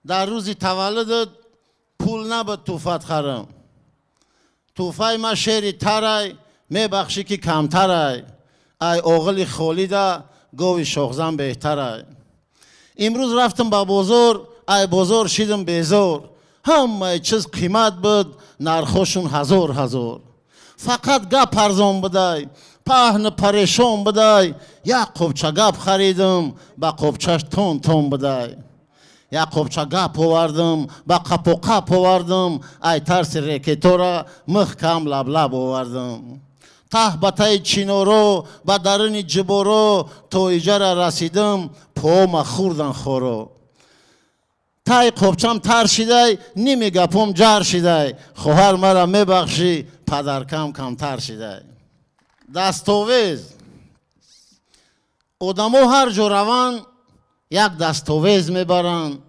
Дар рӯзи таваллудат пул набуд тӯҳфат харам. Тӯҳфаи ма шеъри тарай, мебахшӣ ки камтарай. Ай оғили холида гови шохзан беҳтарай. Имрӯз рафтам ба бозор, ай бозор шидам безор. Ҳамаи чиз қимат буд, нархошун ҳазор ҳазор. Фақат гап арзон будай, паҳн парешон будай. Як қопча гап харидам, ба қопчаш тон тон будай. Як қопча гап овардам, ба қапоқап овардам. Ай тарси рекетора муҳкам лаблаб овардам. Таҳ ба таи чиноро, ба даруни ҷиборо то иҷара расидам, пома хӯрдан хоро. Тай қопчам тар шидай, ними гапом ҷар шидай. Хоҳар мара мебахшӣ, падаркам камтар шидай. Дастовез. Одамо ҳар ҷо раванд, як дастовез мебаранд.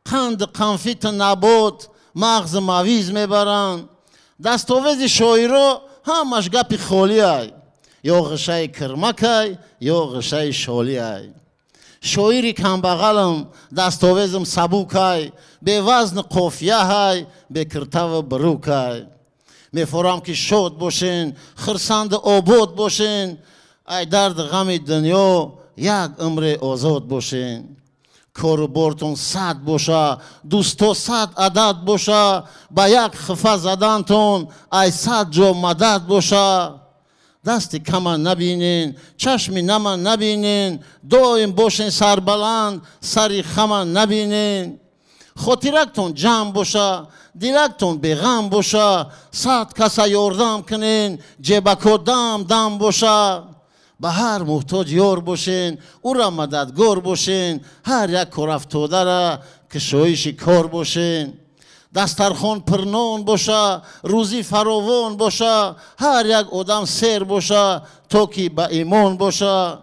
Қанди қанфиту набот, мағзи мавиз мебаранд. Дастовези шоиро ҳамаш гапи холиай. Ё ғишаи кирмакай, ё ғишаи шолиай. Шоири камбағалам, дастовезам сабукай, бевазни қофияҳай, бекиртаву бурукай. Мефорам ки шод бошен, хирсанду обод бошен, ай дарди ғами дунё як умре озод бошен. Кору бортон сад боша, дӯсто сад адад боша, ба як хифа задантон ай сад ҷо мадад боша. Дасти кама набинен, чашми нама набинен, доим бошен сарбаланд, сари хама набинен. Хотирактон ҷамъ боша, дилактон беғам боша, сад каса ёрдам кунен, ҷебако дам дам боша. Ба ҳар муҳтоҷ ёр бошен, ӯра мададгор бошен, ҳар як корафтодара кушоиши кор бошен. Дастархон пурнон боша, рӯзӣ фаровон боша, ҳар як одам сер боша, то ки ба имон боша.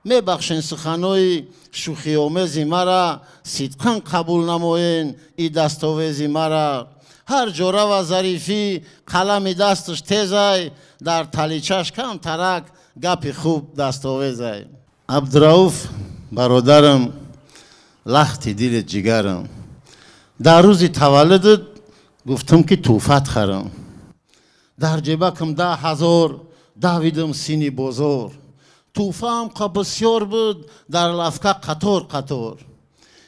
Мебахшен суханои шӯхиомези мара, сидқан қабул намоен и дастовези мара. Ҳар ҷо рава зарифӣ, қалами дасташ тезай, дар таличаш камтарак гапи хуб дастовезай. Абдурауф бародарам, лахти дили ҷигарам. Дар рӯзи таваллудат гуфтам ки тӯҳфат харам. Дар ҷебакам 10,000, давидам сини бозор. Тӯҳфаам қа бисёр буд, дар лавка қатор қатор.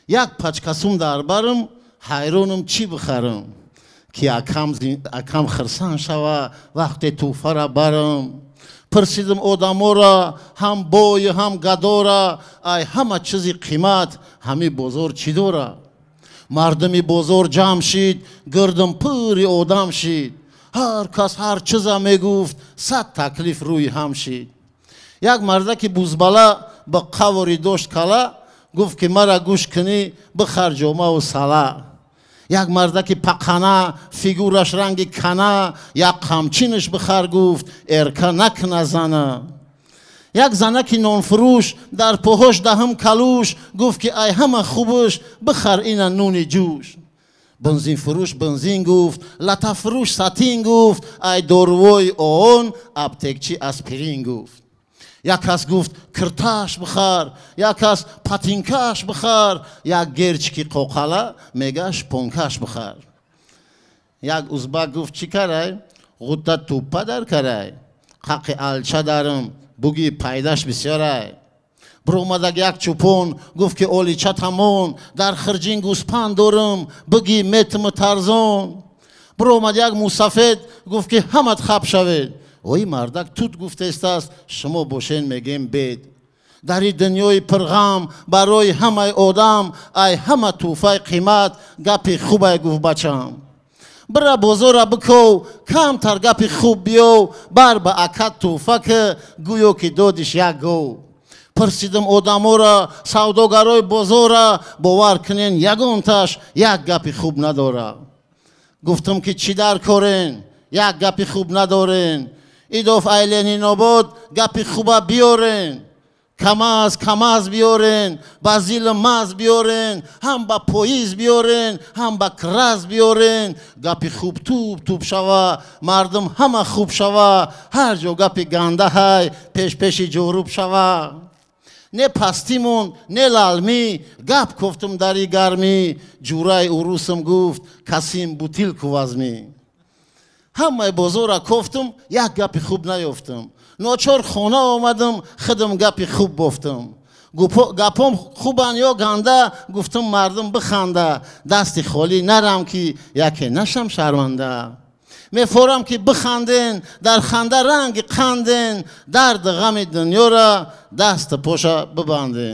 Як пачкасум дар барам, ҳайронам чӣ бихарам, ки акам хирсан шава вақте тӯҳфара барам. Пурсидам одамора, ҳам бою ҳам гадора, ай ҳама чизи қимат ҳами бозор чӣ дора? Мардуми бозор ҷамъ шид, гирдам пури одам шид. Ҳар кас ҳар чиза мегуфт, сад таклиф рӯи ҳам шид. Як мардаки бузбала ба қавори дошт кала, гуфт ки мара гӯш кунӣ, бихар ҷомаву сала. Як мардаки пақана, фигураш ранги кана, як қамчинаш бихар гуфт, эрка накуна зана. Як занаки нонфурӯш дар поҳош даҳам калӯш, гуфт ки ай ҳама хубаш, бихар ина нуни ҷӯш. Бензинфурӯш бензин гуфт, латафурӯш сатин гуфт, ай дорувои оон аптекчи аспирин гуфт. Як кас гуфт кирташ бихар, як кас патинкаш бихар, як герчики қоқала мегаш понкаш бихар. Як узбак гуфт чӣ карай? Ғутта тӯппа дар карай. Қақи алча дарам, буги пайдаш бисёрай. Биромадаг як чӯпон гуфт ки олича тамон, дар хирҷин гӯспанд дорам, буги метму тарзон. Биромад як мусафед гуфт ки ҳамат хаб шавед. Ой мардак тут гуфтестааст, шумо бошен мегем бед. Дар ин дунёи пурғам барои ҳамаи одам, ай ҳама тӯҳфаи қимат гапи хубай гуфт бачам. Бира бозора биков, камтар гапи хуб биёв, бар ба акат тӯҳфа ки гӯё ки додиш як гов. Пурсидам одамора, савдогарои бозора, бовар кунен ягонташ як гапи хуб надора. Гуфтам ки чӣ дар корен, як гапи хуб надорен. Идоф ай Ленинобод гапи хуба биёрен. Камаз камаз биёрен, ба зил маз биёрен, ҳам ба поиз биёрен, ҳам ба краз биёрен. Гапи хуб туб туб шава, мардум ҳама хуб шава, ҳар ҷо гапи гандаҳай пеш пеши ҷоруб шава. Не пастӣ монд, не лалмӣ, гап кофтум дари гармӣ. Ҷураи урусам гуфт: «Касим, бутылку возьми». Ҳамаи бозора кофтум, як гапи хуб наёфтам. Ночор хона омадам, худам гапи хуб бофтам. Гапом хубанд ё ганда, гуфтум, мардум биханда. Дасти холӣ нарам, ки яке нашам шарманда. Мефорам, ки биханден, дар ханда ранги қанден. Дарду ғами дунёра дасту поша бибанден.